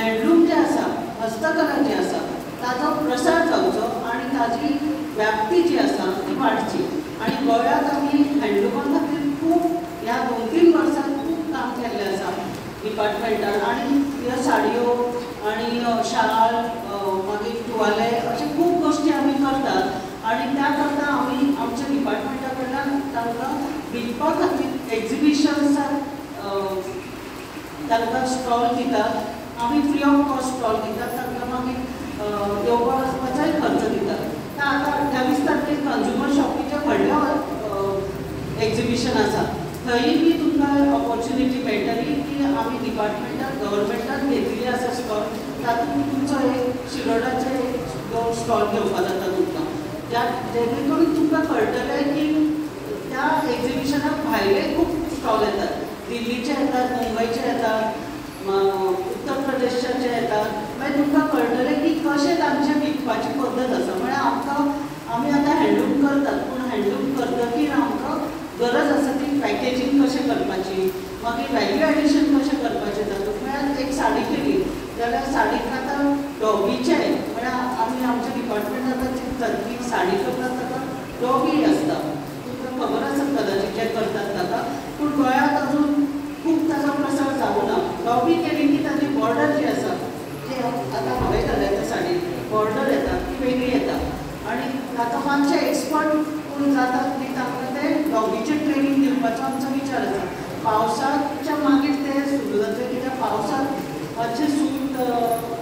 Handloom जें आसा, हस्तकला जी आसा ताजो प्रसार जावचो आनी ताजी व्याप्ती जी आसा ती वाडची. आनी गोंयांत आमी हँडलुमा खातीर खूब ह्या 2-3 वर्सांत खूब काम केल्लें आसा डिपार्टमेंटान. आनी ह्यो साडयो आनी शाल, मागीर तुवाले, अशे खूब गोश्टी आमी करतात. आनी त्या करता आमी आमच्या डिपार्टमेंटा कडल्यान तांकां विकपा खातीर एक्झिबिशन्साक तांकां स्टॉल दितात. आमी फ्री ऑफ कॉस्ट स्टॉल दितात, तांकां मागीर येवपा वचपाचोय खर्च दितात. तर आतां 28 तारखेर कंज्युमर शॉपीचें व्हडलें एक्झिबिशन आसा, थंय बी तुमकां ऑपॉर्च्युनिटी मेळटली की आमी डिपार्टमेंटान गव्हर्मेंटान घेतिल्ली आसा स्टॉल, तातूंत तुमचो एक शिरोडाचें एक 2 स्टॉल घेवपा जाता तुमकां, ज्या जेणे करून तुमकां कळटलें की त्या एक्झिबिशनाक भायले खूब स्टॉल येतात, दिल्लीचे येतात, मुंबयचे येतात, उत्तर प्रदेशाचे येतात. मागीर तुमकां कळटलें की कशें तांचें विकपाची पद्दत आसा. म्हळ्यार आमकां आमी आतां हँडलूम करतात, पूण हँडलूम करतकीर आमकां गरज आसा ती पॅकेजींग कशें करपाची, मागीर व्हॅल्यू एडिशन कशें करपाचें तातूंत. म्हळ्यार एक साडी केली जाल्यार साडीक आतां डॉबीचें, म्हळ्यार आमी आमच्या डिपार्टमेंट आतां चिंततात की साडी करतात ताका डॉबी आसता, तुमकां खबर आसत कदाचित जे करतात ताका, पूण गोंयांत अजून खूब ताजो प्रसार जावं ना. डॉबी केली की ताजी बॉर्डर जी आसा, जी आतां हांवें घाल्या त्या साडी बॉर्डर येता ती वेगळी येता आनी आतां मातशे एक्सपर्ट कोण जातात न्ही तांकां ते डॉबीचें ट्रेनींग दिवपाचो आमचो विचार आसा. पावसाच्या मागीर ते सुरू जातलें, कित्याक पावसांत मातशें सूत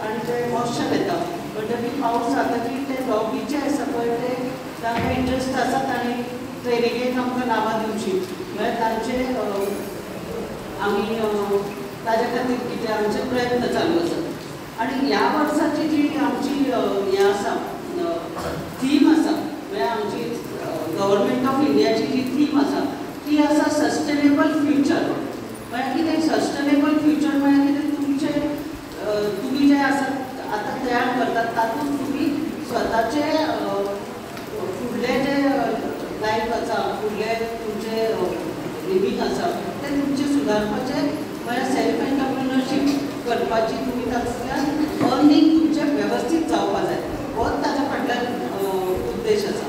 आनी जें मॉइश्चर येता म्हणटकीर पावस जातकीर ते डॉबीचे आसा पळय ते तांकां इंट्रस्ट आसा, तांणी ट्रेनिंगेक आमकां नांवां दिवची, म्हळ्यार तांचे आमी ताज्या खातीर कितें आमचे प्रयत्न चालू आसात. आनी ह्या वर्साची जी आमची हें आसा थीम आसा, म्हळ्यार आमची गव्हर्मेंट ऑफ इंडियाची जी थीम आसा ती आसा सस्टेनेबल फ्युचर. म्हळ्यार कितें सस्टेनेबल फ्युचर म्हळ्यार कितें, तुमचें तुमी जें आसा आतां तयार करतात तातूंत तुमी स्वताचे फुडलें जें लायफ आसा, फुडलें तुमचें लिवींग आसा तें तुमचें सुदारपाचें, म्हळ्यार सेल्फ एंटरप्रिनरशीप करपाची तुमी तातूंतल्यान अर्निंग तुमचें वेवस्थीत जावपा जाय, होच ताज्या फाटल्यान उद्देश आसा.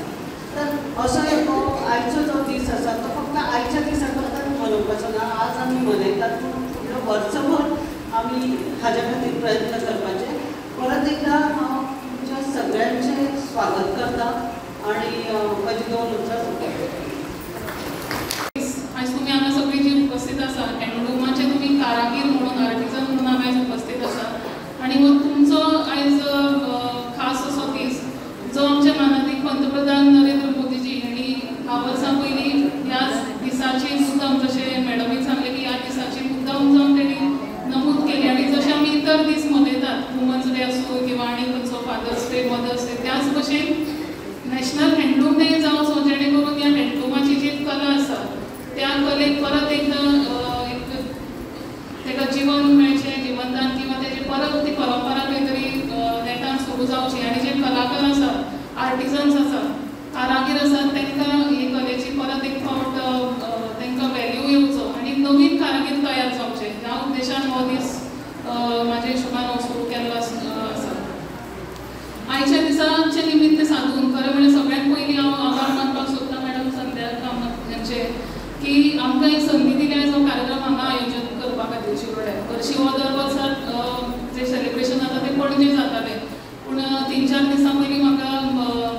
तर असो एक आयचो जो दीस आसा तो फक्त आयच्या दिसा करता मनोवपाचो ना, आज आमी मनयतात पूण फुडलो वर्सभर आमी हाज्या खातीर प्रयत्न करपाचे. परत एकदा हांव तुमच्या सगळ्यांचें स्वागत करता आनी म्हजी 2 उतरां सोंपयतां. आयज तुमी हांगा सगळीं जी उपस्थित आसा हँडलुमाचे तुमी कारागीर म्हणून, आर्टिजन म्हणून हांगा आयज उपस्थित आसा आनी हो तुमचो आयज खास असो दीस जो आमचे मानादीक पंतप्रधान नरेंद्र मोदीजी हांणी 10 वर्सां पयलीं ह्याच दिसाची मुद्दम, जशें मॅडमीन सांगलें की ह्या दिसाची मुद्दम जावन तेणी नमूद केली. आनी जशें आमी इतर दीस मनयतात, वुमन्स डे आसूं किंवा आनी खंयचो फादर्स डे, मदर्स डे, त्याच भशेन नॅशनल हँडलूम डे जावचो, जेणे करून ह्या हँडलुमाची जी कला आसा त्या कलेक परत एकदां एक ताका जिवन मेळचें, जिवनदान, किंवा तेजी परत ती परंपरा खंय तरी नेटान सुरू जावची आनी जे कलाकार आसात, आर्टिजन्स आसात, कारागीर आसात, तांकां हे कलेची परत एक फावट तांकां व्हॅल्यू येवचो आनी नवीन कारागीर तयार जावचे ह्या उद्देशान हो दीस म्हाज्या हिशोबान हो सुरू केल्लो आसा. आयच्या दिसाचें निमित्त सादून खरें म्हणल्यार सगळ्यांत पयलीं हांव आभार मानपाक सोदतां मॅडम संध्या कामत हांचे की आमकां ही संदी दिल्या जो कार्यक्रम हांगा आयोजन करपा खातीर शिरोड्यार. हरशीं हो दर वर्सा जें सेलिब्रेशन जाता तें पणजे जातालें, पूण 3-4 दिसां पयलीं म्हाका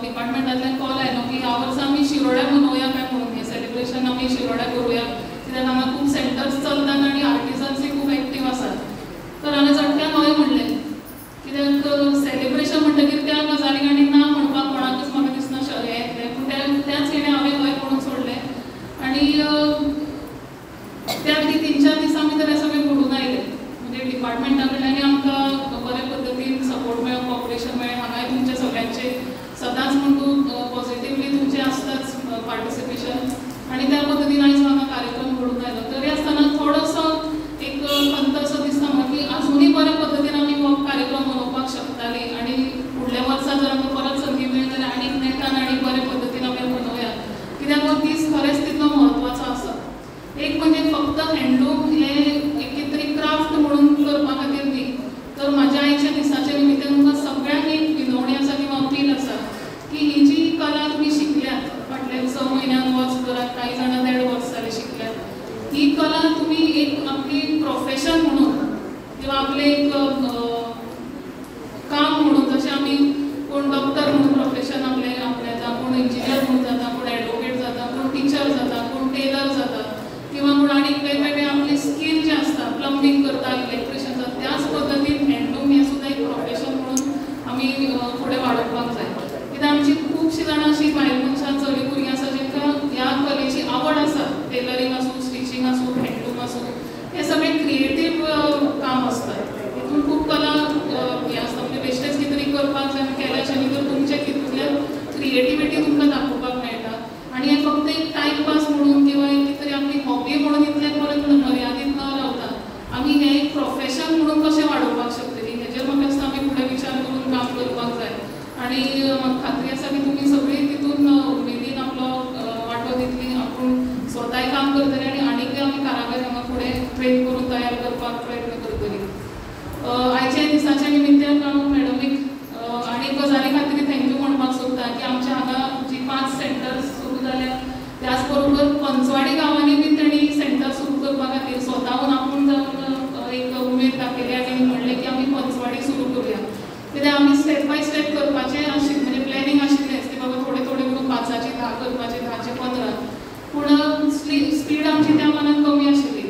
डिपार्टमेंटांतल्यान कॉल आयलो की ह्या वर्सा आमी शिरोड्या मनोवया काय म्हणून, हें सेलिब्रेशन आमी शिरोड्या करुया, कित्याक हांगा खूब सेंटर्स चलतात आनी आर्टिजन्सूय खूब एक्टीव आसात. तर हांवें झटक्यान हय म्हणलें, कित्याक सेलिब्रेशन म्हणटकीर त्या गजालीक आनी ना म्हणपाक कोणाकूच म्हाका दिसना हें येतलें, पूण त्याच हेणें हांवें हय म्हणून सोडलें. आनी त्या 3-4 दिसां भितर हें सगळें घडून आयलें. म्हणजे डिपार्टमेंटा कडल्यानूय आमकां बरे पद्दतीन सपोर्ट मेळ्ळो, कॉपरेशन मेळ्ळें. हांगाय तुमचें सगळ्यांचें सदांच म्हण तूं पॉझिटिवली तुमचें आसताच पार्टिसिपेशन आनी त्या पद्दतीन आयज हांगा कार्यक्रम घडून आयलो. तरी आसतना थोडोसो एक खंत असो दिसता म्हाका की आजुनूय बऱ्या पद्दतीन आमी हो कार्यक्रम मनोवपाक शकतालीं आनी फुडल्या वर्सा जर आमकां परत संदी मेळ्ळी जाल्यार आनीक नेटान आनी बऱ्या पद्दतीन आमी मनोवया, कित्याक हो दीस खरेंच तितलो म्हत्वाचो आसा. एक म्हणजे फक्त हँडलूम हें एक कितें तरी क्राफ्ट म्हणून करपा खातीर न्ही, तर म्हाज्या आपलें एक काम म्हणून, जशें आमी कोण डॉक्टर म्हणून प्रोफेशन आपलें आपणायता, कोण इंजिनियर म्हणून जाता, कोण एडवोकेट जाता, कोण टिचर जाता, कोण टेलर जाता, किंवा कोण आनी वेगवेगळे आपले स्कील जे आसता, प्लंबींग करता, इलेक्ट्रिशियन जाता, त्याच पद्दतीन हँडलूम हें सुद्दां एक प्रोफेशन म्हणून आमी फुडें वाडोवपाक जाय. कित्याक आमची खुबशीं जाणां अशीं बायल मनशां, चली भुरगीं आसा जेंकां ह्या कलेची आवड आसा, टेलरींग आसूं, स्टिचींग आसूं, हँडलूम आसूं, हे सगळें क्रिएटीव काम आसता. हितून खूब कला हें आसता, म्हणजे बेश्टेंच कितें तरी करपाक जाय केल्या अशें तर तुमच्या हितूंतल्यान क्रिएटिविटी तुमकां दाखोवपाक मेळटा. आनी हें फक्त एक टायमपास म्हणून किंवा एक कितें तरी आपली हॉबी म्हणून इतलें परत मर्यादीत न रावता आमी हें एक प्रोफेशन म्हणून कशें वाडोवपाक शकतली हेजेर म्हाका दिसता आमी फुडें विचार करून काम करपाक जाय. आनी म्हाका खात्री आसा की तुमी सगळीं तितून उमेदीन आपलो वांटो दितली, आपूण स्वताय काम करतली आनी आनीकय आमी कारागीर हांगा फुडें ट्रेन करून तयार करपाक प्रयत्न करतली. आयच्या दिसाच्या निमित्तान हांव मॅडमीक आनी गजाली खातीर thank you म्हणपाक सोदता की आमच्या हांगा जी 5 सेंटर्स सुरू जाल्या, त्याच बरोबर पंचवाडी गांवांनी बी तेणी सेंटर सुरू करपा खातीर स्वताहून आपूण जावन एक उमेद दाखयली आनी म्हणलें की आमी पंचवाडी सुरू करुया. कित्याक आमी स्टेप बाय स्टेप करपाचें आशिल्लें, म्हणजे प्लॅनिंग आशिल्लेंच की बाबा थोडे थोडे करून 5ची 10 करपाचें, 10चे 15, पूण स्पीड आमची त्या मानान कमी आशिल्ली.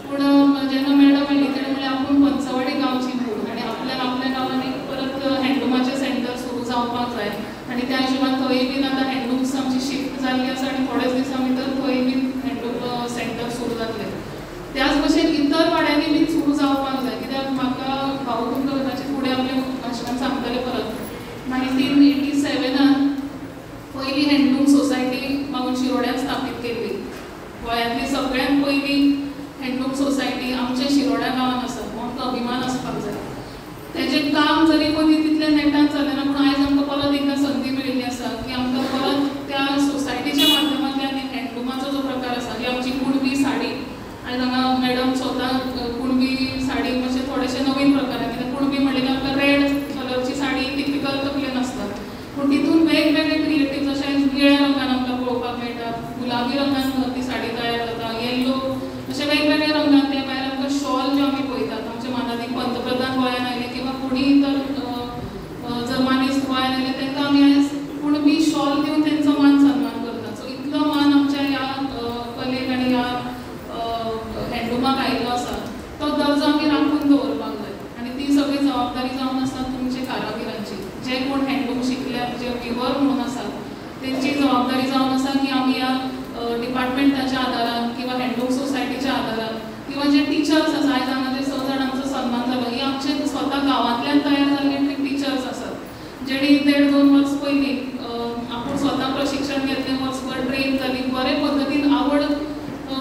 पूण जेन्ना मॅडम आयली तेणें म्हणलें आपूण पंचवाडी गांवची म्हणून आनी आपल्याक आपल्या गांवांनी परत हँडलुमाचें सेंटर सुरू जावपाक जाय आनी त्या हिशोबान थंय बीन आतां हँडलूम्स आमची शिफ्ट जाल्ली आसा आनी थोड्याच दिसां भितर थंय बीन हँडलूम सेंटर सुरू जातलें. त्याच भशेन इतर वाड्यांनी बीन सुरू जावपाक जाय, कित्याक म्हाका भाऊ तुमकां कदाचित फुडें आपल्या भाशणान सांगतले परत. 1987 पयली हँडलूम सोसायटी मागून शिरोड्यान स्थापीत केल्ली. गोंयांतली सगळ्यांत पयली हँडलूम सोसायटी आमच्या शिरोड्या गांवांत आसा, हो आमकां अभिमान आसपाक जाय. तेजें काम जरी मदीं तितलें नेटान जालें ना, पूण आयज आमकां परत एकदां संदी मेळिल्ली आसा की आमकां परत त्या सोसायटीच्या माध्यमांतल्यान हँडलुमाचो जो प्रकार आसा, ही आमची कुणबी साडी, आयज हांगा मॅडम स्वता कुणबी साडी मातशें थोडेशे नवीन प्रकार आसा, कित्याक कुणबी म्हणलें की आमकां रेड कलरची साडी टिपिकल तकलेन आसता, पूण तितून वेगवेगळे क्रिएटीव, जशें निळ्या रंगान आमकां पळोवपाक मेळटा, गुलाबी रंगान ती साडी तयार जाता, येल्लो, अशे वेगवेगळे रंगान. त्या भायर आमकां शॉल ज्यो आमी पळयतात, आमचे मानादीक पंतप्रधान गोंयान आयले किंवा कोणीय इतर जर मानेस्त गोंयान आयले तांकां आमी आयज कुणबी शॉल दिवन तेंचो मान सन्मान करतात. सो इतलो मान आमच्या ह्या कलेक आनी ह्या हँडलुमाक आयिल्लो आसा, तो दर्जो आमी राखून दवरपाक जाय. आनी ती सगळी जबाबदारी जावन आसा तुमचे कारागिरांची, जे कोण हँडलूम शिकल्यात, जे विवर म्हणून आसात तेंची जबाबदारी जावन आसा की आमी ह्या डिपार्टमेंटाच्या आदारान किंवा हँडलूम सोसायटीच्या आदारान किंवा जे टिचर्स आसा, आयज हांगा जे 6 जाणांचो सन्मान जालो, ही आमचे स्वता गांवांतल्यान तयार जाल्ले टिचर्स आसात जेणी 1.5-2 वर्स पयलीं आपूण स्वता प्रशिक्षण घेतलें, वर्सभर ट्रेन जाली, बरे पद्दतीन आवड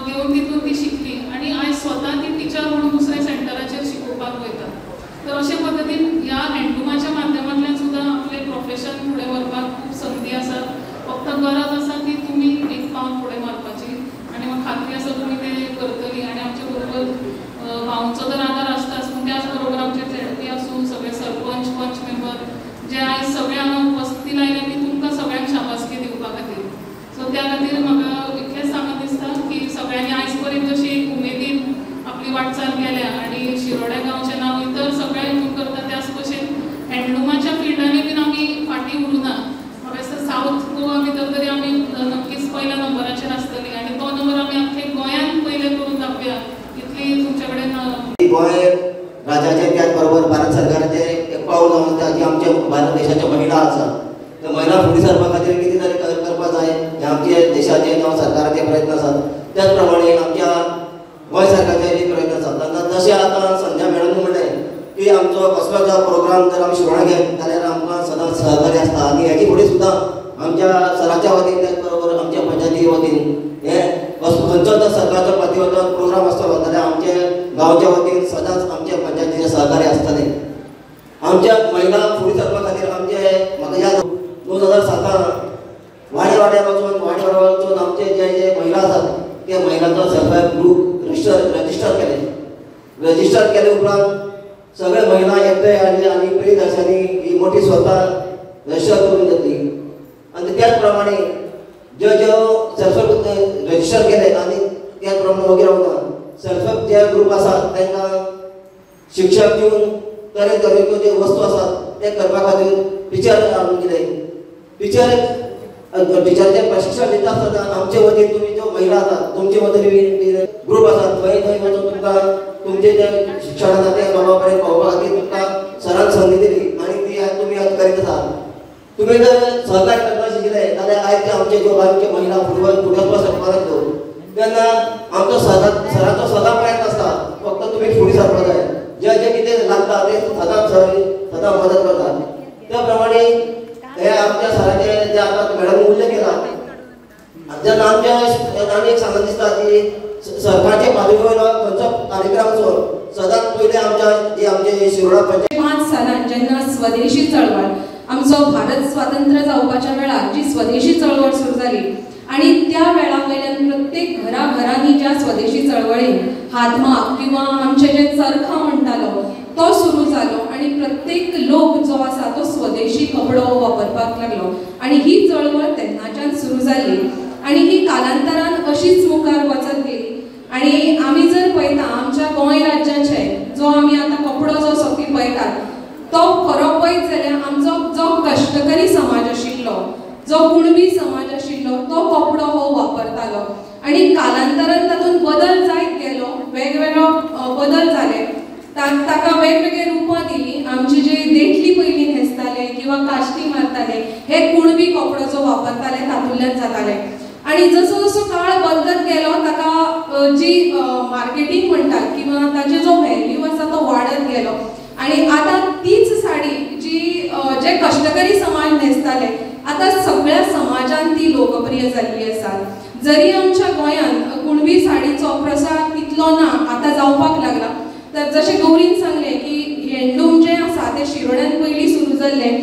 घेवन तितून ती शिकली आनी आयज स्वता ती टिचर म्हणून दुसऱ्या सेंटराचेर शिकोवपाक वयता. तर अशे पद्दतीन ह्या हँडलुमाच्या माध्यमांतल्यान सुद्दां आपलें प्रोफेशन फुडें व्हरपाक खूब संदी आसा. फक्त गरज आसा की तुमी एक पावल फुडें मारपाची आनी म्हाका खात्री आसा तुमी तें करतली. आनी आमचे बरोबर भाऊंचो तर आदार आसताच, पूण त्याच बरोबर आमचे झेडपी आसूं, सगळे सरपंच, पंच मेंबर जे आयज सगळे हांगा उपस्थिती आयले की तुमकां सगळ्यांक शाबासकी दिवपा खातीर. सो त्या खातीर म्हाका इतलेंच सांगत दिसता की सगळ्यांनी आयज पर्यंत जशी एक उमेदीन आपली वाटचाल केल्या आनी शिरोड्या गांवचें नांव इतर सगळ्या हितून करता, त्याच भशेन हँडलुमाच्या फिल्डांनी बीन आमी फाटीं उरुना. म्हाका दिसता सावथ गोवा भितर तरी आमी नक्कीच पयल्या नंबराचेर आसतली आनी तो नंबर आमी आख्खे गोंयांत पयले करून दाखोवया इतली तुमचे कडेन. गोंय राज्याचे त्याच बरोबर भारत सरकाराचे एक पावल जावन आसा जी आमच्या भारत देशाच्यो महिला आसा, त्या महिला फुडें सरपा खातीर कितें तरी करपाक जाय हे आमचे देशाचे जावं सरकाराचे प्रयत्न आसात. त्याच प्रमाणे आमच्या गोंय सरकाराचे बी प्रयत्न आसात. जशें आतां संध्या मॅडम म्हणलें की आमचो कसलो जो प्रोग्राम जर आमी शिरोडा घेत जाल्यार आमकां सदांच सहकार्य आसता आनी हेजे फुडें सुद्दां आमच्या सराच्या वतीन त्याच बरोबर आमच्या पंचायती वतीन हे खंयचो जर सरकारचो पातळीवरचो प्रोग्राम आसतलो जाल्यार आमचे गांवच्या वतीन सदांच आमच्या पंचायतीचे सहकार्य आसतलें. आमच्या महिला फुडें सरपा खातीर आमचे म्हाका याद 2007 वाड्या वाड्यार वचून वाड्यार वचून आमचे जे जे महिला आसात त्या महिलांचो सेल्फ हेल्प ग्रूप रजिस्टर केले. रजिस्टर केले उपरांत सगळे महिला एकठांय हाडली आनी प्रियदर्शनी ही मोठी स्वता रजिस्टर करून घेतली आनी त्याच प्रमाणे ज्यो ज्यो सेल्फ हेल्प रजिस्टर केले आनी त्याच प्रमाणे वगैरे वता सेल्फ हेल्प जे ग्रूप आसा तांकां शिक्षक दिवन तरेतरेच्यो ज्यो वस्तू आसात ते करपा खातीर टिचर हाडून दिले. टिचराचें प्रशिक्षण दिता आसतना आमचे वतीन तुमी ज्यो महिला आसात तुमचे वतीन ग्रूप आसात थंय थंय वचून तुमकां तुमचें जें शिक्षण आसा तें लोकां पर्यंत पावोवपा खातीर तुमकां सरान संदी दिली आनी ती आज तुमी आज करीत आसात. तुमी जर सरकार करपाक शिकले जाल्यार आयज आमचे ज्यो आमच्यो महिला फुडें वचपाक शकपाक लागल्यो तेन्ना आमचो सराचो सदां प्रयत्न आसता फक्त तुमी फुडें सरपाक जाय. जे जे कितें लागता ते सदांच सर सदां मदत करता. त्या प्रमाणे हे आमच्या सराचे जे आतां मॅडम उल्लेख केला जेन्ना आमच्या आनी एक सांगन दिसता की सरकारचे पातळी वयलो खंयचो कार्यक्रम आसो सदांच पयले आमच्या जे आमचे शिरोडा पंचायत 5 सालान जेन्ना स्वदेशी चळवळ आमचो भारत स्वातंत्र्य जावपाच्या वेळार जी स्वदेशी चळवळ सुरू जाली आनी त्या वेळा वयल्यान प्रत्येक घराघरांनी ज्या स्वदेशी चळवळीन हातमाग किंवा आमचे जे चरखा म्हणटालो तो सुरू जालो आनी प्रत्येक लोक जो आसा तो स्वदेशी कपडो वापरपाक लागलो आनी ही चळवळ तेन्नाच्यान सुरू जाली आनी ही कालांतरान अशीच मुखार वचत गेली. आनी आमी जर पळयता आमच्या गोंय राज्याचे जो आमी आतां कपडो जो सगळी पळयतात तो खरो पळयत जाल्यार आमचो जो कश्टकरी समाज आशिल्लो जो कुणबी समाज आशिल्लो तो कपडो हो वापरतालो आनी कालांतरान तातूंत बदल जायत गेलो, वेगवेगळो बदल जाले, ताका वेगवेगळे रुपां दिली. आमची जे देठली पयलीं न्हेसताले किंवा काश्टी मारताले हे कुणबी कपडो जो वापरताले तातूंतल्यान जाताले. आनी जसो जसो काळ बदलत गेलो ताका जी मार्केटींग म्हणटात किंवा ताचे जो व्हॅल्यू आसा तो वाडत गेलो आनी आतां तीच साडी जी जे कश्टकरी समाज न्हेसताले आतां सगळ्या समाजान ती लोकप्रिय जाल्ली आसा. जरी आमच्या गोंयांत कुणबी साडीचो प्रसार तितलो ना आतां जावपाक लागला. तर जशें गौरीन सांगलें की हँडलूम जें आसा तें शिरोड्यान पयलीं सुरू जाल्लें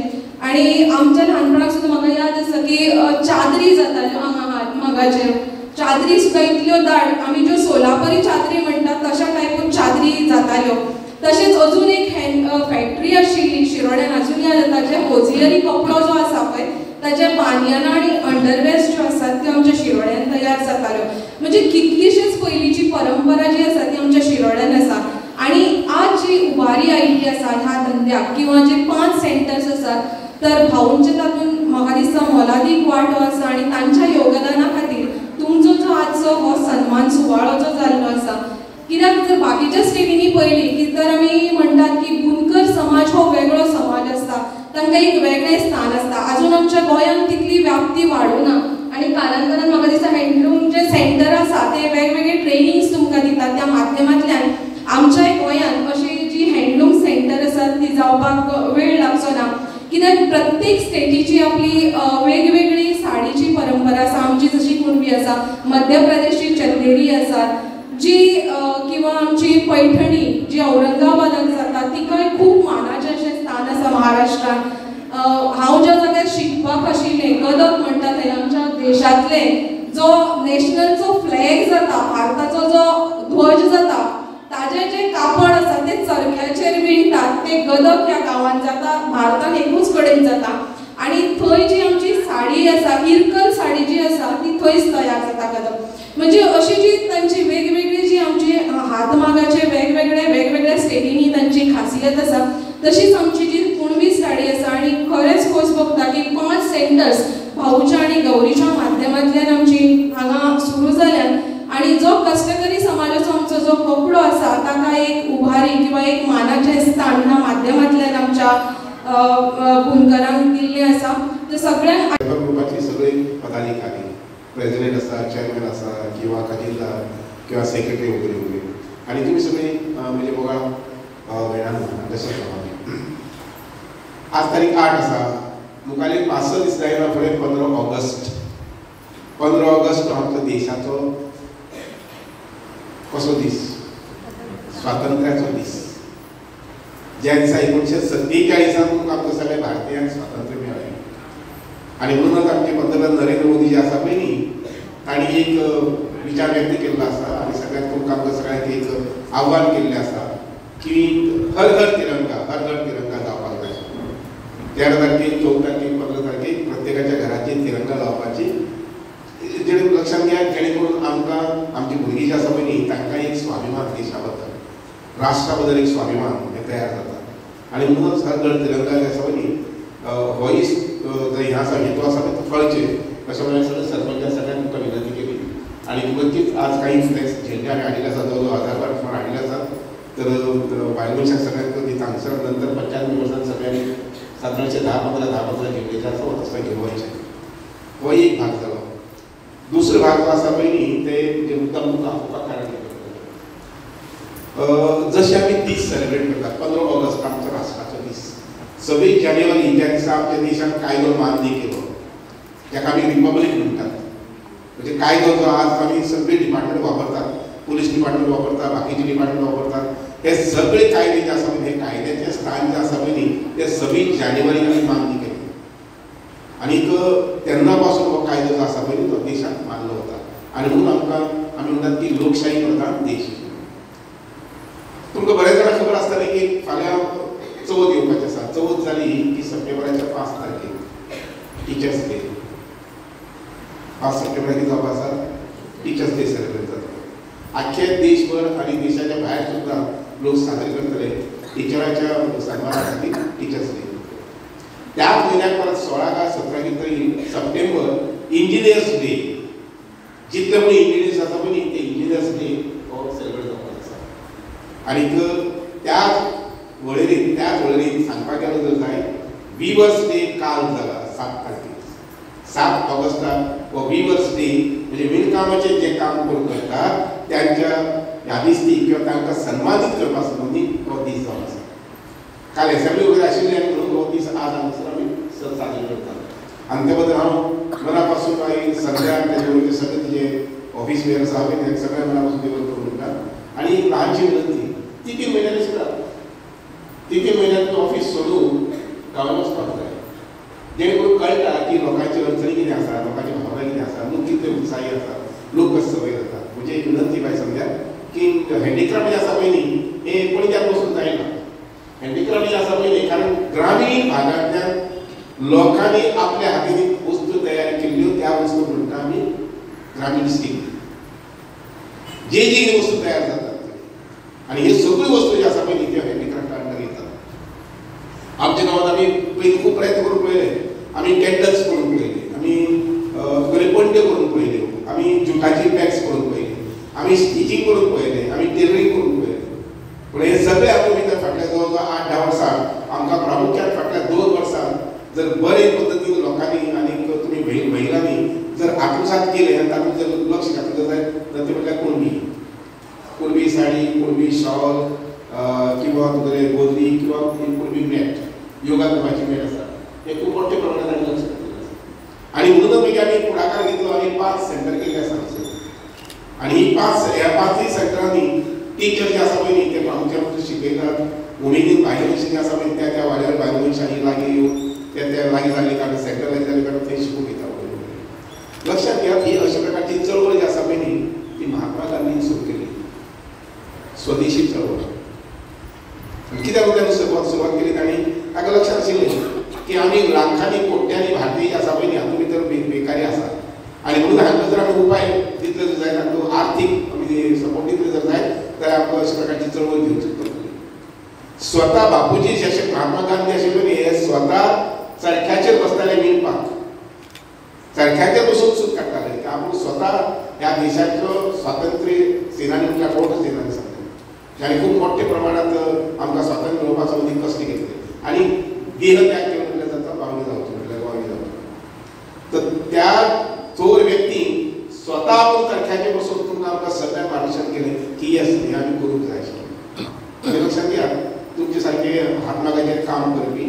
आनी आमच्या ल्हानपणाक सुद्दां म्हाका याद आसा की चादरी जाताल्यो हांगा हातमागाचेर, चादरी सुद्दां इतल्यो दाट आमी ज्यो सोलापुरी चादरी म्हणटात तशा टायपून चादरी जाताल्यो. तशेंच अजून एक हँड फॅक्टरी आशिल्ली शिरोड्यान अजून याद जाता जे होजियरी कपडो जो आसा पळय ताजे बानयानां आनी अंडरवेअर्स ज्यो आसात त्यो आमच्या शिरोड्यान तयार जाताल्यो. म्हणजे कितलीशीच पयलींची परंपरा जी आसा ती आमच्या शिरोड्यान आसा आनी आज जी उबारी आयिल्ली आसा ह्या धंद्याक किंवा जे 5 सेंटर्स आसात तर भाऊंचे तातूंत म्हाका दिसता मोलादीक वांटो आसा आनी तांच्या योगदाना खातीर तुमचो जो आजचो हो सन्मान सुवाळो जो जाल्लो आसा. कित्याक जर बाकीच्या स्टेटींनी पळयली की तर आमी म्हणटात की बुनकर समाज हो वेगळो समाज आसता, तांकां एक वेगळें स्थान आसता. अजून आमच्या गोंयांत तितली व्याप्ती वाडूना आनी कालांतरान म्हाका दिसता हँडलूम जे सेंटर आसा ते वेगवेगळे ट्रेनिंग्स तुमकां दितात त्या माध्यमांतल्यान आमच्याय गोंयांत अशी जी हँडलूम सेंटर आसात ती जावपाक वेळ लागचो ना. कित्याक प्रत्येक स्टेटीची आपली वेगवेगळी साडीची परंपरा आसा. आमची जशी कुणबी आसा, मध्य प्रदेशची चंदेरी आसा जी किंवा आमची पैठणी जी औरंगाबादाक जाता तिकाय खूब मानाचें अशें स्थान आसा महाराष्ट्रान. हांव ज्या जाग्यार शिकपाक आशिल्लें गदग म्हणटा थंय आमच्या देशांतलें जो नॅशनलचो फ्लॅग जाता भारताचो जो ध्वज जाता ताजें जें कापड आसा तें चरख्याचेर विणटात तें गदग ह्या गांवांत जाता, भारतान एकूच कडेन जाता. आनी थंय जी आमची साडी आसा इरकल साडी जी आसा ती थंयच तयार जाता गदग. म्हणजे अशी जी तांची वेगवेगळी जी आमची हातमागाचे वेगवेगळे वेगवेगळ्या स्टेटींनी तांची खासियत आसा तशीच आमची जी कुणबी साडी आसा. आनी खरेंच खोस भोगता की 5 सेंटर्स भाऊच्या आनी गौरीच्या माध्यमांतल्यान आमची हांगा सुरू जाल्यान आनी जो कश्टकरी समाजाचो आमचो जो कपडो आसा ताका एक उभारी किंवा एक मानाचें स्थान ह्या माध्यमांतल्यान आमच्या बुनकरांक दिल्लें आसा. तर सगळ्यांक ग्रुपाची सगळी पदाधिकारी प्रेसिडेंट आसा, चेअरमॅन आसा किंवा खाजीलदार किंवा सेक्रेटरी वगैरे वगैरे आनी तुमी सगळी म्हणजे बघा वेळान जशें प्रमाणे आज तारीख 8 आसा, मुखार 5-6 दीस जायना फुडें 15 ऑगस्ट 15 ऑगस्ट हो आमच्या देशाचो कसो दीस, स्वातंत्र्याचो दीस. ज्या दिसा 1947 आमकां सगळ्या भारतीयांक स्वातंत्र्य मेळ्ळें आनी म्हणूनच आमचे पंतप्रधान नरेंद्र मोदी जे आसा पळय न्ही तांणी एक विचार व्यक्त केल्लो आसा आनी सगळ्यांक तुमकां आमकां सगळ्यांक एक आव्हान केल्लें आसा की हर घर तिरंगा, हर घर तिरंगा जावपाक जाय. 13 तारखेक, 14 तारखेक, 15 तारखेक प्रत्येकाच्या घराचेर तिरंगा लावपाची जेणे लक्षांत घेयात, जेणे करून आमकां आमची भुरगीं जी आसा पळय न्ही तांकां एक स्वाभिमान देशा बद्दल. राष्ट्रा बद्दल एक स्वाभिमान हें तयार जाता. आनी म्हणूनच हर घर तिरंगा जे आसा पळय होय जर हें आसा हेतू आसा तो कळचें अशें म्हणून सगळ्या सरपंचा सगळ्यांक तुमकां विनंती केली. आनी नक्कीच आज काही फ्लॅक्स झेंडे आमी हाडिल्ले आसा, जवळ जवळ 1000 सुमार हाडिल्ले आसा. तर बायल मनशाक सगळ्यांक दिता हांगसर नंतर पंचायत मेंबर्सान सगळ्यांनी सादारणशे 10-15 झेंडे जे आसा हो तसो घेवन वयचे. हो एक भाग जालो. दुसरो भाग जो आसा पळय न्ही ते जे मुद्दाम तुमकां आपोवपाक कारण जशें आमी दीस सेलिब्रेट करतात 15 ऑगस्ट आमचो राष्ट्राचो दीस, 26 जानेवारी ज्या दिसा आमच्या देशान कायदो मान्य केलो जाका आमी रिपब्लीक म्हणटात. म्हणजे कायदो जो आज आमी सगळे डिपार्टमेंट वापरतात, पुलीस डिपार्टमेंट वापरता, बाकीचे डिपार्टमेंट वापरतात, हे सगळे कायदे जे आसा पळय हे कायद्याचें स्थान जे आसा पळय न्ही ते 26 जानेवारीक आमी मान्य केले. आनीक तेन्ना पासून हो कायदो जो आसा पळय न्ही तो देशाक मानलो वता. आनी म्हणून आमकां आमी म्हणटात की लोकशाही प्रधान देश. तुमकां बऱ्याच जाणांक खबर आसतलें की फाल्यां चवथ येवपाची आसा. चवथ जाली की सप्टेंबराच्या 5 तारखेक टिचर्स डे, 5 सप्टेंबराक कितें जावपा आसा, टिचर्स डे सेलिब्रेट जाता. आख्खे देशभर आनी देशाच्या भायर सुद्दां लोक साजरे करतले टिचराच्या सन्माना खातीर टिचर्स डे. त्याच म्हयन्याक परत 16 काय 17 तरी सप्टेंबर इंजिनियर्स डे. जितले कोण इंजिनियर्स आसा पळय न्ही ते इंजिनियर्स डे हो सेलिब्रेट जावपाचो आसा. आनीक त्याच वळेरीन सांगपाक गेलो जर जाय विवर्स डे काल जाला 7 तारखेक, 7 ऑगस्टाक हो विवर्स डे म्हणजे विणकामाचें जें काम कोण करतात त्यांच्या यादिस्ती किंवा तांकां सन्मानीत करपा संबंदी हो दीस जावन आसा. काल एसेंब्ली वगैरे आशिल्ली आनी म्हणून हो दीस आज हांगासर आमी साजरो करतात. आनी त्या बद्दल हांव मना पासून मागीर सगळ्या ताजे बरोबर सगळे तिजे ऑफिस वेर आसा पळय सगळ्या मना पासून देवल करून म्हणटा. आनी एक ल्हानशी विनंती, 3-3 म्हयन्यांनी सुद्दां 3-3 म्हयन्यांत ऑफिस सोडून गांवांत वचपाक जाय, जेणे करून कळटा की लोकांची अडचणी कितें आसा, लोकांची भावना कितें आसा, लोक कितले उत्साही आसा, लोक कशे सवय जातात. म्हणजे एक विनंती बाय समजा की हँडिक्राफ्ट जे आसा पळय न्ही हें पणज्यान बसून जायना. हँडिक्राफ्ट जे आसा पळय न्ही कारण ग्रामीण भागांतल्यान लोकांनी आपल्या हातीन वस्तू तयार केल्ल्यो त्या वस्तू म्हणटा आमी ग्रामीण स्कीम. जे जे कितें वस्तू तयार जातात आनी हे सगळ्यो वस्तू ज्यो आसा पळय न्ही त्यो हँडिक्राफ्टा अंडर येतात. आमच्या गांवांत आमी पयलीं खूब प्रयत्न करून पळयले, आमी कॅन्डल्स करून पळयले, आमी पणट्यो करून पळयल्यो, आमी जुटाची बॅग्स करून पळयली, आमी स्टिचींग करून पळयलें, आमी टेलरींग करून पळयलें. पूण हे सगळे आमी भितर फाटल्या जवळ जवळ 8-10 वर्सां आमकां प्रामुख्यान फाटल्या 2 वर्सां जर बरे पद्दतीन लोकांनी आनी तुमी महिलांनी जर आत्मसात केलें आनी तातूंत जर लक्ष घातलें जायत तर ते म्हटल्यार कुणबी, कुणबी साडी, कुणबी शॉल किंवा तुगेले गोदरी किंवा कुणबी मॅट, योगा करपाची मॅट आसा, हे खूब मोठ्या प्रमाणात आमी लक्ष घातलेलें आसा. आनी म्हणूनच मागीर आमी फुडाकार घेतलो आनी 5 सेंटर केल्ले आसा हांगसर. आनी ही 5 ह्या 5 सेंटरांनी टिचर जे आसा पळय न्ही ते प्रामुख्यान शिकयतात. उमेदीन बायल मनशां जे आसा पळय त्या त्या वाड्यार बायल मनशांनी लागीं येवन त्या त्या लागीं जाल्ले कारण सेंटर लागीं जाल्ले कारण थंय शिकूंक येता. लक्षात घेयात ही अशा प्रकारची चळवळ जी आसा पळय न्ही ती महात्मा गांधीन सुरू केली, स्वदेशी चळवळ. कित्याक ताणें सुरवात केली, तांणी ताका लक्षात आशिल्लें की आमी लाखांनी कोट्यांनी भारतीय आसा पळय न्ही हातूंत भितर बेकारी आसा आनी म्हणून हांकां जर आमी उपाय दितले जर जायत, तांकां आर्थीक आमी सपोर्ट दितले जर जायत जाल्यार आमकां अशा प्रकारची चळवळ घेवची पडटली. स्वता बापूजी जशे महात्मा गांधी आशिल्ले न्ही हे स्वता चरख्याचेर बसताले विणपाक, चरख्याचेर बसून सूत काडटाले. आपूण स्वता ह्या देशाचो स्वातंत्र्य सेनानी म्हटल्यार मोठो सेनानी सांगता, आनी खूब मोठ्या प्रमाणात आमकां स्वातंत्र्य मेळोवपाचो मदीं कश्ट घेतले आनी देह त्याग केलो म्हटल्यार जाता, बावली जावचो म्हटल्यार बावली जावचो. तर त्या चोर व्यक्ती स्वता आपूण चरख्याचेर बसून तुमकां आमकां सगळ्यांक मार्गदर्शन केलें की येस हें आमी करूंक जाय आशिल्लें. आनी लक्षात घ्या तुमचे सारके हातमागाचेर काम करपी,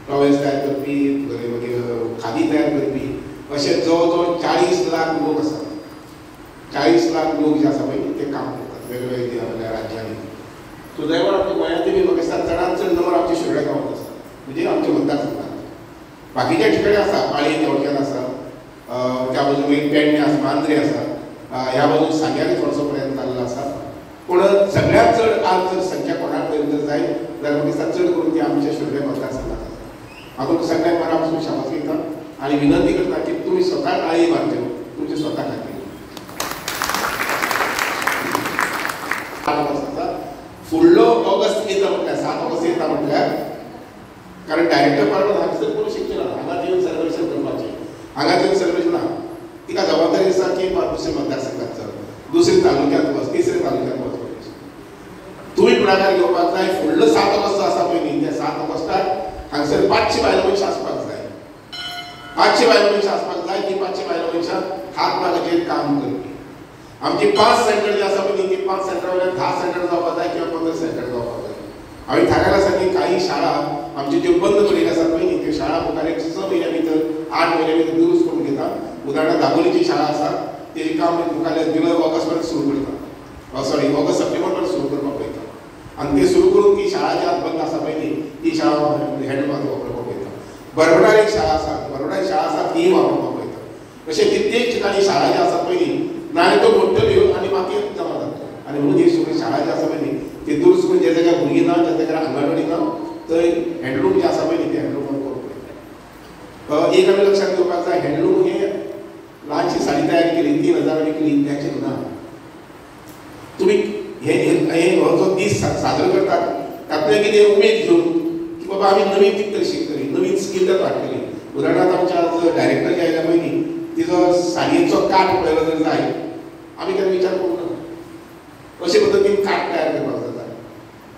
टॉवेल्स तयार करपी, मागीर खादी तयार करपी अशे जवळ जवळ 40 लाख लोक आसात. 40 लाख लोक जे आसा पळय ते काम करतात वेगवेगळ्या राज्यांनी. सुदैवान आमच्या गोंयांतूय बी म्हाका दिसता चडांत चड नंबर आमच्या शिरोड्या गांवांत आसा, म्हणजे आमच्या मतदारसंघात. बाकीच्या ठिकाणी आसा, पाळी देवळक्यान आसा, त्या बाजून मागीर पेडणे आसा, मांद्रे आसा, ह्या बाजून सांग्यार थोडोसो प्रयत्न जाल्लो आसा. पूण सगळ्यांत चड आज जर संख्या कोणा पळयत जर जायत जाल्यार म्हाका दिसता चड करून ती आमच्या शिरोड्या मतदारसंघात आसा. हांव तुमकां सगळ्यांक मना पासून शाबासकी दिता आनी विनंती करता की तुमी स्वता टाळी मारच्यो तुमच्या स्वता खातीर. 8 वर्सांचा फुडलो ऑगस्ट येता म्हटल्यार 7 ऑगस्ट येता म्हटल्यार कारण डायरेक्टर पार्टनर हांगसर करूं शकचे ना, हांगा येवन सेलिब्रेशन करपाचें, हांगा येवन सेलिब्रेशन ना. तिका जबाबदारी आसा की दुसऱ्या मतदारसंघात चल, दुसऱ्या तालुक्यांत वच, तिसऱ्या तालुक्यांत वच. तुमी फुडाकार घेवपाक जाय. फुडलो 7 ऑगस्ट आसा पळय न्ही, त्या 7 ऑगस्टाक हांगसर 500 बायलो मनशां आसपाक जाय, 500 बायलो मनशां आसपाक जाय. ती 500 बायलो मनशां हातमागाचेर काम करपी. आमची 5 सेंटर जी आसा पळय ती 5 सेंटरा वयल्यान 10 सेंटर जावपाक जाय किंवा 15 सेंटर जावपाक जाय. हांवें थारायलां आसा की काही शाळा आमच्यो ज्यो बंद पडिल्ल्यो आसात पळय न्ही, त्यो शाळा मुखार एक 6 म्हयन्या भितर 8 म्हयन्या भितर दुरुस्त करून घेता. उदाहरणार्थ दाबोलीची शाळा आसा, तेजें काम मुखार जुलय ऑगस्ट पर्यंत सुरू करता, सॉरी ऑगस्ट सप्टेंबर पर्यंत सुरू करपाक पळयता. आनी ते सुरू करून ती शाळा जी आतां बंद आसा पळय न्ही, ती शाळा हँडलूमाक वापरपाक पळयता. बरवडार एक शाळा आसा, बरवडार शाळा आसा तीय वापरपाक पळयता. अशें कित्येक ठिकाणी शाळा ज्यो आसात पळय न्ही, नाजाल्यार त्यो मोडटल्यो आनी मातयेंत जमा जातल्यो. आनी म्हणून ही सगळी शाळा जी आसा पळय न्ही ती दुरुस्त करून ज्या जाग्यार भुरगीं ना, ज्या जाग्यार आंगणवाडी ना, थंय हँडलूम जें आसा पळय न्ही तें हँडलूम करूंक पळयता. एक आमी लक्षांत घेवपाक जाय, हँडलूम हें ल्हानशी साडी तयार केली 3000 विकली त्याचेर ना. तुमी हे हो जो दीस साजरो करतात तातूंतल्यान कितें उमेद घेवन की बाबा आमी नवीन कितें तरी शिकतली, नवीन स्कील तातूंत हाडटली. उदाहरणार्थ आमच्या आज डायरेक्टर जे आयल्या पळय न्ही, तिजो साडयेचो काट पळयलो जर जाय, आमी केन्ना विचार करूंक ना अशे पद्दतीन काट तयार करपाक जाता.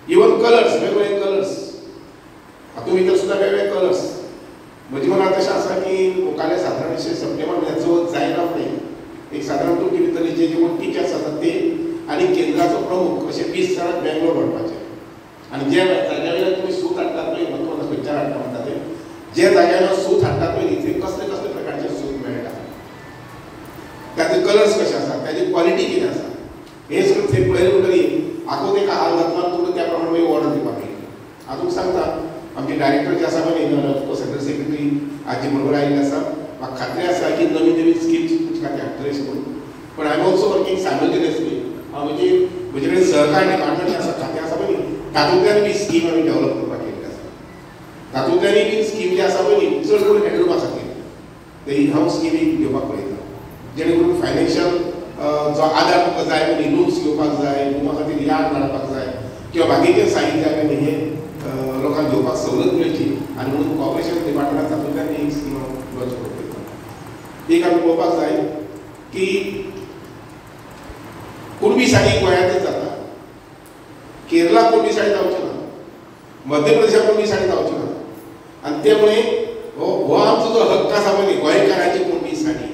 इवन कलर्स, वेगवेगळे कलर्स हातूंत भितर सुद्दां वेगवेगळे कलर्स. म्हज्या मनांत तशें आसा की मुखाल्ल्या सादारण सप्टेंबर म्हयन्याक चवथ जायना फुडें एक सादारण तुमचे भितरले जे जे कोण टिचर्स आसात ते आनी केंद्राचो प्रमुख अशे 20 जाणांक बेंगलोर व्हरपाचे. आनी ज्या जाग्या वयल्यान तुमी सूत हाडटात पळय, म्हाका खंयच्यान हाडटा म्हणटा ते, ज्या जाग्यार सूत हाडटात पळय न्ही, थंय कसले कसले प्रकारचे सूत मेळटा, ताचे कलर्स कशे आसात, ताची क्वॉलिटी कितें आसा, हें सगळें थंय पळयलें म्हणटकीर आखो तेका हाल जातलो आनी तुमकां त्या प्रमाणे मागीर ऑर्डर दिवपाक मेळटली. हांव तुमकां सांगता, आमचे डायरेक्टर जे आसा पळय न्ही, सेंट्रल सेक्रेटरी आजी बरोबर आयिल्ले आसा, म्हाका खात्री आसा की नवी नवी स्किम्स तुमचे खातीर हाडटले अशें म्हणून. पण I am also working simultaneously. हांव म्हणजे म्हजे कडेन सहकार डिपार्टमेंट जें आसा, खातें आसा पळय न्ही, तातूंतल्यान बी स्कीम आमी डेवलप करपाक केल्ली आसा. तातूंतल्यानूय बी स्कीम जी आसा पळय न्ही, चड करून हँडलुमा खातीर ते हांव स्किमी घेवपाक पळयता, जेणे करून फायनान्शियल जो आदार तुमकां जाय पळय न्ही, लूम्स घेवपाक जाय, लुमा खातीर यार्ड धाडपाक जाय किंवा बाकीचें साहित्य जाय पळय न्ही, हें लोकांक घेवपाक सवलत मेळची. आनी म्हणून कॉपरेशन डिपार्टमेंटान तातूंतल्यान एक स्कीम हांव लॉन्च करूंक पळयता. एक आमी पळोवपाक जाय की कुणबी साडी गोंयांतच जाता, केरला कुणबी साडी जावची ना, मध्य प्रदेशाक कुणबी साडी जावची ना. आनी ते मुळे हो आमचो जो हक्क आसा पळय न्ही, गोंयकारांची कुणबी साडी,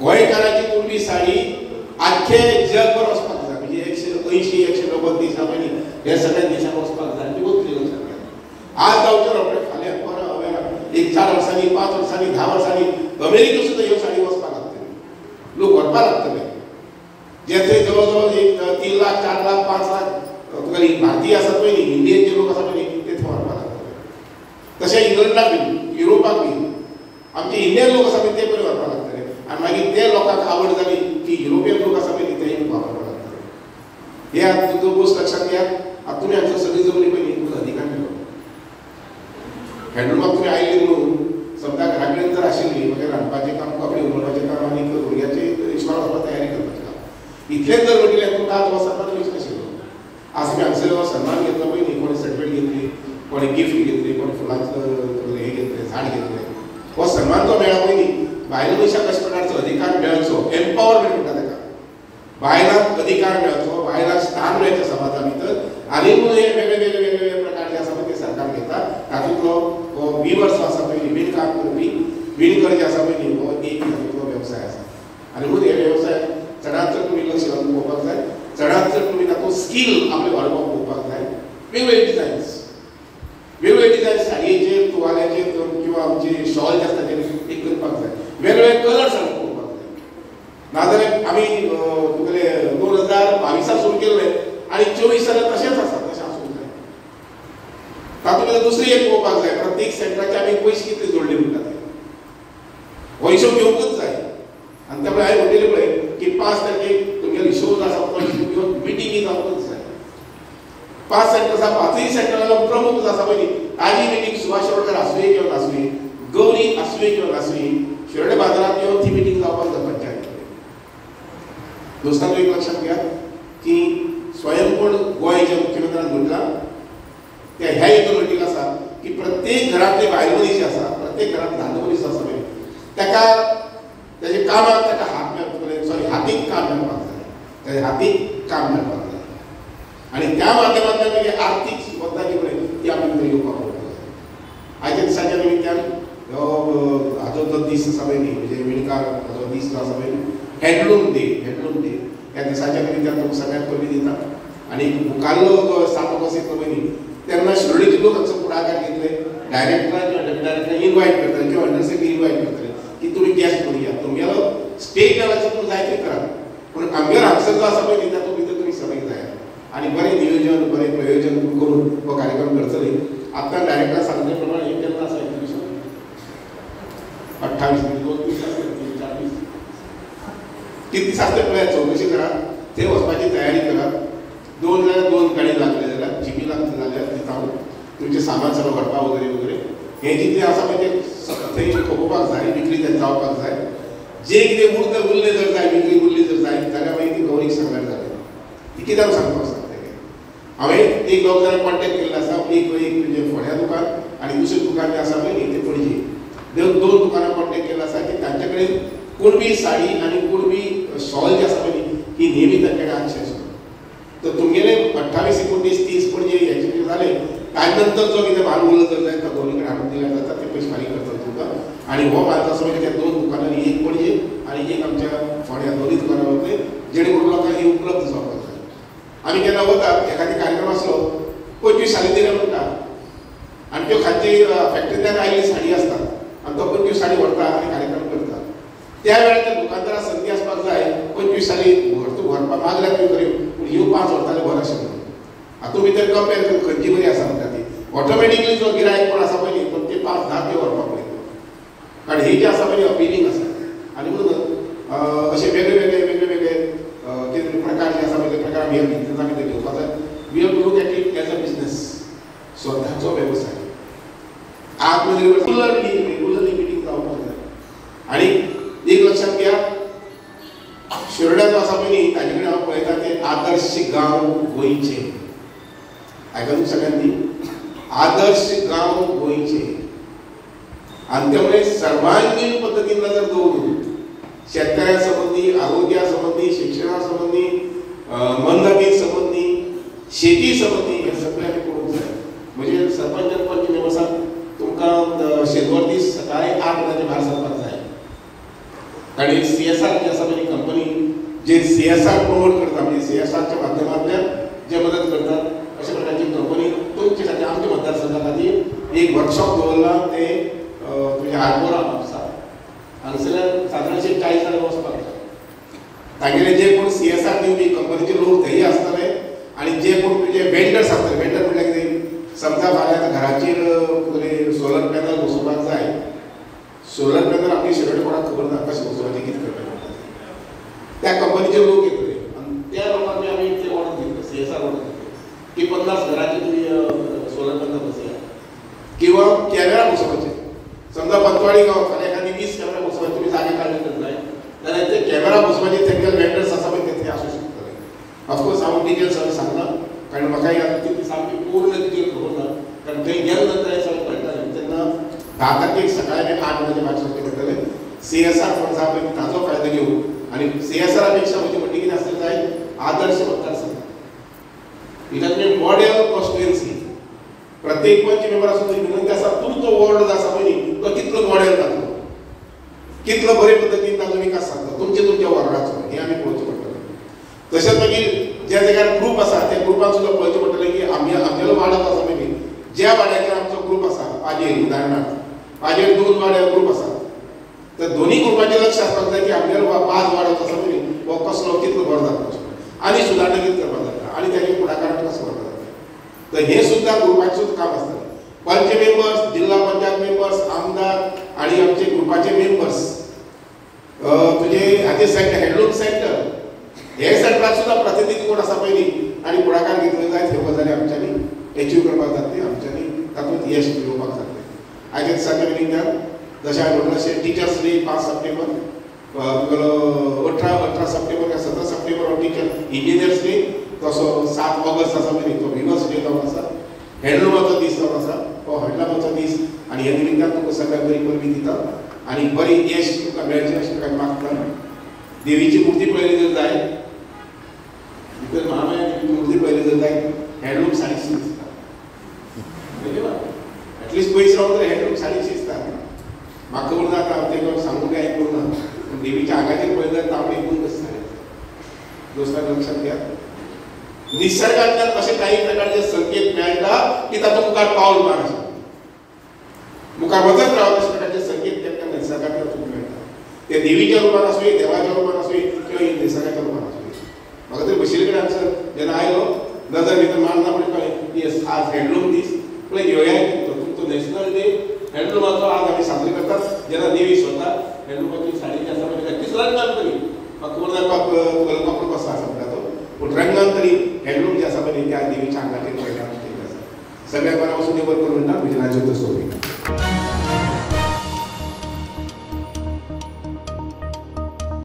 गोंयकारांची कुणबी साडी आख्खे जगभर वचपाक जाय. म्हणजे 180 190 देशां पळय न्ही, ह्या सगळ्या देशांत वचपाक जाय. ती वतली लक्षात घेयात. आज जावचें रोखडें, फाल्यां परवां एक 4 वर्सांनी 5 वर्सांनी 10 वर्सांनी अमेरिकेक सुद्दां ह्यो साडी वचपाक लागतली, लोक व्हरपाक लागतले. जे थंय जवळ जवळ एक 3 लाख 4 लाख 5 लाख तुका भारतीय आसात पळय न्ही, इंडियन जे लोक आसात पळय न्ही, ते थंय व्हरपाक लागतले. तशें इंग्लंडाक बी, युरोपाक बी आमचे इंडियन लोक आसा पळय ते पळय व्हरपाक लागतले. आनी मागीर ते लोकांक आवड जाली की युरोपियन लोक आसा पळय न्ही, तेय वापरपाक लागतले. हे आतां तुजो गोश्ट लक्षांत घेयात. आतां तुमी हांगसर सगळी जमली पळय न्ही, तुमकां अधिकार मेळ्ळो. हँडलुमाक तुमी आयले म्हणून समजा घरा कडेन जर आशिल्ली, मागीर रांदपाचें काम, कपडे उमळपाचें काम आनी भुरग्याचें इश्कोलाक वचपाक तयारी करपाचें काम, इतलेंच जर म्हटलें तुमकां आज हो सन्मान मेळचो नाशिल्लो. आज तुमी हांगसर सन्मान घेतलो पळय न्ही, कोणी सर्टिफिकेट घेतली, कोणी गिफ्ट घेतली, कोणी फुलांचो हें घेतलें, झाड घेतलें, हो सन्मान जो मेळ्ळा पळय न्ही, बायल मनशाक अशा प्रकारचो अधिकार मेळचो, एम्पावरमेंट म्हणटा ताका, बायलांक अधिकार मेळचो, बायलांक स्थान मेळचें समाजा भितर. आनी म्हणून हे वेगळे वेगळे वेगळे प्रकार जे आसा पळय ते सरकार घेता. तातूंतलो हो विवर्स आसा पळय न्ही, विणकाम करपी विणकर जे आसा पळय न्ही, हो एक तातूंतलो वेवसाय आसा. आनी म्हणून हे वेवसाय चडांत चड तुमी लक्ष घालून पळोवपाक जाय, चडांत चड तुमी तातूंत स्कील आपले वाडोवपाक पळोवपाक जाय. वेगवेगळे डिजायन्स, वेगवेगळे डिजायन्स साडयेचेर, तुवाल्याचेर किंवा आमचे शॉल जे आसता तेजेर एक करपाक जाय. वेगवेगळे कलर्स हाडून पळोवपाक जाय. नाजाल्यार आमी तुगेले 2022 सुरू केल्ले आनी 24 जाल्यार तशेंच आसा, तशें आसूंक जाय. तातूंत भितर दुसरी एक पळोवपाक जाय, प्रत्येक सेंटराचे आमी पयशे कितले जोडले म्हणटा ते, हो हिशोब घेवंकूच जाय. आनी त्या मुळे हांवें म्हणलेलें पळय की 5 तारखेक तुमगेलो हिशोब आसा तो हिशोब घेवन मिटिंगी जावंकूच जाय. 5 सेंटर आसा, 5 सेंटराचो प्रमुख जो आसा पळय न्ही, ताजी मिटींग सुभाष शिरोडकर आसुये किंवा नासुये, गौरी आसुये किंवा नासुये, शिरोडे बाजारांत येवन ती मिटींग जावपाक जाय पंचायत. दोस्तांनो, एक लक्षात घेयात की स्वयंपूर्ण गोंय जे मुख्यमंत्र्यान म्हटलां आनी मुखाल्लो जो 7 ऑगस्ट येतलो पळय न्ही तेन्ना शिरोडेचे लोक हांचो फुडाकार घेतले, डायरेक्टराक किंवा डेप्युटी डायरेक्टराक इनवायट करतले किंवा अंडर सेक्रेटरी इनवायट करतले की तुमी गेस्ट म्हणून या, तुमगेलो स्टेज लेवलाचेर तुमी जाय ते करात पूण आमगेलो हांगसर जो आसा पळय न्ही तातूंत भितर तुमी सगळें जाय आनी बरें नियोजन बरें प्रयोजन करून हो कार्यक्रम करतले. आतां डायरेक्टरान सांगले प्रमाणे हे केन्ना आसा एक्झिबिशन 28 2 दीस आसले 3-4 दीस किती दीस आसले पळयात, चवकशी करात, थंय वचपाची तयारी करात. 2 जाल्यार 2 गाडी लागले जाल्यार जिपी लागली जाल्यार दिता हांव तुमचें सामान सगळें व्हरपा वगैरे वगैरे हें जितलें आसा पळय तें थंय खपोवपाक जाय, विक्री जावपाक जाय. जे कितें उरता उरलें जर जाय, विक्री उरली जर जाय जाल्यार मागीर ती गौरीक सांगल्यार जालें. ती कित्याक सांगपाक सांगता हांवें एक दोग जाणां कॉन्टेक्ट केल्लो आसा, एक तुजें फोंड्या दुकान आनी दुसरें दुकान जें आसा पळय न्ही तें पणजे, दोन दुकानां कॉन्टेक्ट केल्लो आसा की तांचे कडेन कुणबी साडी आनी कुणबी शॉल जी आसा पळय न्ही ही नेहमी तांचे कडेन आसची आशिल्ली. तर तुमगेले 28, 29, 30 पणजे हेजे जालें ताजे नंतर जो कितें माल उरलो जर जाय तो गौरी कडेन हाडून दिल्यार जाता, ते पयशे फारीक करतले तुमकां. आनी हो माल जो आसा पळय त्या 2 दुकानांनी, एक पणजे आनी एक आमच्या फोंड्या, दोनूय दुकानां वतले जेणे करून लोकांक ही उपलब्ध जावपाक जाय. आमी केन्ना वतात एखादी कार्यक्रम आसलो 25 साडी दिल्या म्हणटा आनी त्यो खांची फॅक्टरींतल्यान आयिल्ली साडी आसता आनी तो 25 साडी व्हरता आनी कार्यक्रम करता. त्या वेळार त्या दुकानदाराक संदी आसपाक जाय 25 साडी व्हरतू व्हरपाक मागल्यार तुवें खरी पूण ह्यो 5 व्हरताले बरें अशें म्हणून हातूंत भितर कंपेर करून खंयची बरी आसा म्हणटा ती ऑटोमॅटिकली जो गिरायक कोण आसा पळय न्ही तो ते 5-10 त्यो व्हरपाक पळयता, कारण ही जी आसा पळय अपिलींग आसा. आनी म्हणून अशे वेगळे वेगळे वेगळे वेगळे ते प्रकार जे आसा पळय ते प्रकार आमी ह्या बिजनेसा भितर घेवपाक जाय. We have to look at it as a business, स्वताचो वेवसाय. आत्मनिर्भर रेगुलरली मिटींग जावपाक जाय. आनी एक लक्षात घ्या, शिरोड्या जो आसा पळय न्ही ताजे कडेन हांव पळयता ते आदर्श गांव गोंयचे, आयकलां तुमी सगळ्यांनी, आदर्श गांव गोंयचे. आनी त्यामुळे सर्वांगीण पद्दतीन नजर दवरून शेतकऱ्या संबंदी, आरोग्या संबंदी, शिक्षणा संबंदी, मनजाती संबंदी, शेती संबंदी हे सगळें आमी पळोवंक जाय. म्हणजे सरपंच पंच मेंबर्सांक तुमकां शेनवार दीस सकाळी 8 वरांचेर भायर सरपाक जाय, कारण CSR जी आसा पळय कंपनी जे CSR promote करता म्हणजे CSRच्या माध्यमांतल्यान जे मदत करतात अशा प्रकारची कंपनी तुमचे खातीर आमच्या मतदारसंघा खातीर एक वर्कशॉप दवरला ते तुमच्या आरपोरा म्हापसा हांगसरल्यान सादारणशे 40 जाणां वचपाक जाय. तांगेले जे कोण CSR दिवपी कंपनीचे लोक थंय आसतले आनी जे कोण तुजे वेंडर्स आसतले, वेंडर म्हणल्यार कितें, समजा फाल्यां आतां घराचेर सोलर पॅनल बसोवपाक जाय, सोलर पॅनल आमगे शिरोडे कोणाक खबर ना कशें बसोवपाचें कितें करपाचें म्हणटा तें, त्या कंपनीचे लोक येतले आनी त्या लोकांक आमी ते ऑर्डर दितले, CSR order दितले की 50 घराचेर तुमी सोलर पॅनल बसया किंवा कॅमेरा बसोवपाचे. समजा पंतवाडी गांव फाल्यां एखादी 20 कॅमेरा बसोवपाचे तुमी जागे काडले तर जाय जाल्यार ते कॅमेरा बसोवपाचे तेंगेले वेंडर्स आसा पळय ते थंय आसूं शकतले. ऑफकोर्स हांव डिटेल्स सगळें सांगना कारण म्हाकाय आतां तितली सामकी पूर्ण डिटेल खबर ना, कारण थंय गेले नंतर हें सगळें कळटालें. तेन्ना 10 तारखेक सकाळी आमी 8 वरांचेर भायर सरचें पडटलें. CSR fund आसा पळय ताजो फायदो घेवन आनी CSR पेक्षा म्हजी म्हणटी कितें आसलें जाय, आदर्श मतदारसंघ, it has been model constituency. प्रत्येक पंच मेंबर आसून म्हजी विनंती आसा तुमचो वॉर्ड जो आसा पळय न्ही तो कितलो मॉडेल जातलो, कितलो बरे पद्दतीन ताजो विकास जातलो तुमचे तुमच्या वॉर्डाचो, हें आमी पळोवचें पडटलें. तशेंच मागीर ज्या जाग्यार ग्रूप आसा त्या ग्रुपान सुद्दां पळोवचें पडटलें की आमगेलो वाडो आसा पळय न्ही ज्या वाड्याचेर आमचो ग्रूप आसा, पाजेर उदाहरणार्थ पाजेर 2 वाड्यार ग्रूप आसा, तर दोन्ही ग्रुपाचें लक्ष आसपाक जाय की आमगेलो 5 वाडो आसा पळय न्ही हो कसलो कितलो बरो जातलो आनी सुदारणा कितें करपाक जाता आनी ताजे फुडाकार कसो करपाक जाता. तर हें सुद्दां ग्रुपाचें सुद्दां काम आसतलें. पंच मेंबर्स, जिल्हा पंचायत मेंबर्स, आमदार आनी आमचे ग्रुपाचे मेंबर्स, तुजे हाचे सेंटर हँडलूम सेंटर हे सेंटराक सुद्दां प्रतिनिधी कोण आसा पळय न्ही आनी फुडाकार घेतले जाय ह्यो गजाली आमच्यांनी एचीव करपाक जातली, आमच्यांनी तातूंत यश मेळोवपाक जातलें. आयच्या दिसाच्या निमित्तान जशें हांवें म्हणलें तशें टिचर्स डे 5 सप्टेंबर, तुगेलो 18 सप्टेंबर काय 17 सप्टेंबर हो टिचर इंजिनियर्स डे, तसो 7 ऑगस्ट आसा पळय न्ही तो विवर्स डे जावन आसा, हँडलुमाचो दीस जावन आसा, हो हँडलुमाचो दीस आनी ह्या निमित्तान तुमकां सगळ्यांक बरी परबी दिता आनी बरी यश तुमकां मेळचें अशें तुका मागता. देवीची मुर्ती पळयली जर जाय, भितर महामाया देवीची मुर्ती पळयली जर जाय, हँडलूम साडीशी दिसता, एटलिस्ट पयस रावन तरी हँडलूम साडीशी दिसता. म्हाका खबर ना आतां तें सांगूंक काय करूं ना, पूण देवीच्या आंगाचेर पळयली जाल्यार तांबडी गुंग कशी साडी दिसता. दोस्तांक लक्षात घेयात, निसर्गांतल्यान अशे काही प्रकारचे संकेत मेळटा की तातूंत मुखार पावल मार आसा, मुखार वचत रावत अशे प्रकारचे संकेत तांकां निसर्गांतल्यान तुमकां मेळटा. ते देवीच्या रुपान आसूं, देवाच्या रुपान आसूं किंवा निसर्गाच्या रुपान आसूं. म्हाका तरी बशिल्ले कडेन हांगसर जेन्ना आयलो नजर भितर मारना फुडें कळ्ळें की आज हँडलूम दीस. पळय घेवया तुमचो नॅशनल डे हँडलुमाचो आज आमी साजरो करतात. जेन्ना देवी स्वता हँडलुमाची साडी जी आसा पळय ती रंगान तरी म्हाका खबर ना कपडो कसो आसा म्हणटा तो, पूण रंगान तरी हँडलूम जे आसा पळय त्या देवीच्या आंगाचेर परिणाम केल्ले आसा. सगळ्या बऱ्या वचून देव बरें करूं म्हणटा. म्हजें नांव ज्योती सोबी.